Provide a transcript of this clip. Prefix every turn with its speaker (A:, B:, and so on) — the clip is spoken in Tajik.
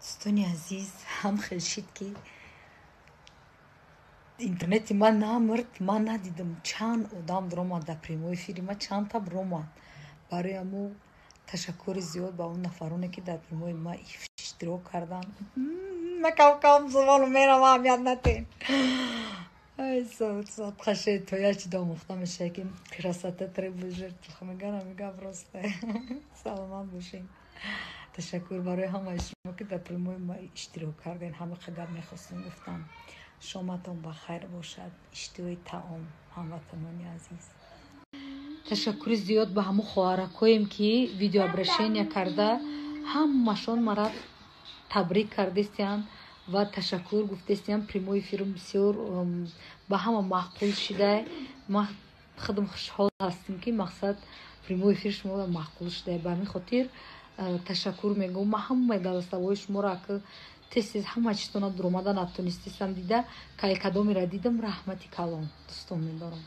A: Дӯстони азиз, ҳам хел шид, ки интернети ман намурд. Ман надидам, чанд одам ромад дар прямой эфири ман, чандта ромад. Барои ҳамо ташаккури зиёд ба он нафароне, ки дар прямой ма иштирок карданд. Ма кам-кам забону мерам, аҳамият натен. Садқаше тоячи домӯхта мешавад, ки красота требует жертв мегӯям. Мегӯям, просто саломат бошед. Ташаккур барои ҳамаи шумо, ки дар прямой ма иштирок кардем. Ҳама гап мехостем гуфтам. Шоматон ба хайр бошад, иштиҳои таом, ҳамватанони азиз. Ташаккури зиёд ба ҳамун хоҳаракоем, ки видеообращение карда, ҳамашон мара табрик кардистиянд ва ташаккур гуфтестиянд. Прямой эфирм бисёр ба ҳама маъқул шидай. Ман худам хушҳол ҳастем, ки мақсад прямой эфир шумо маъқул шидай. Ба ҳамин хотир ташаккур мегӯм. Ман ҳамаи голосовой шуморо ака тез тез ҳама чизтона дуромада натонистистам дида, кай кадомеро дидам. Раҳмати калон, дӯстон медорам.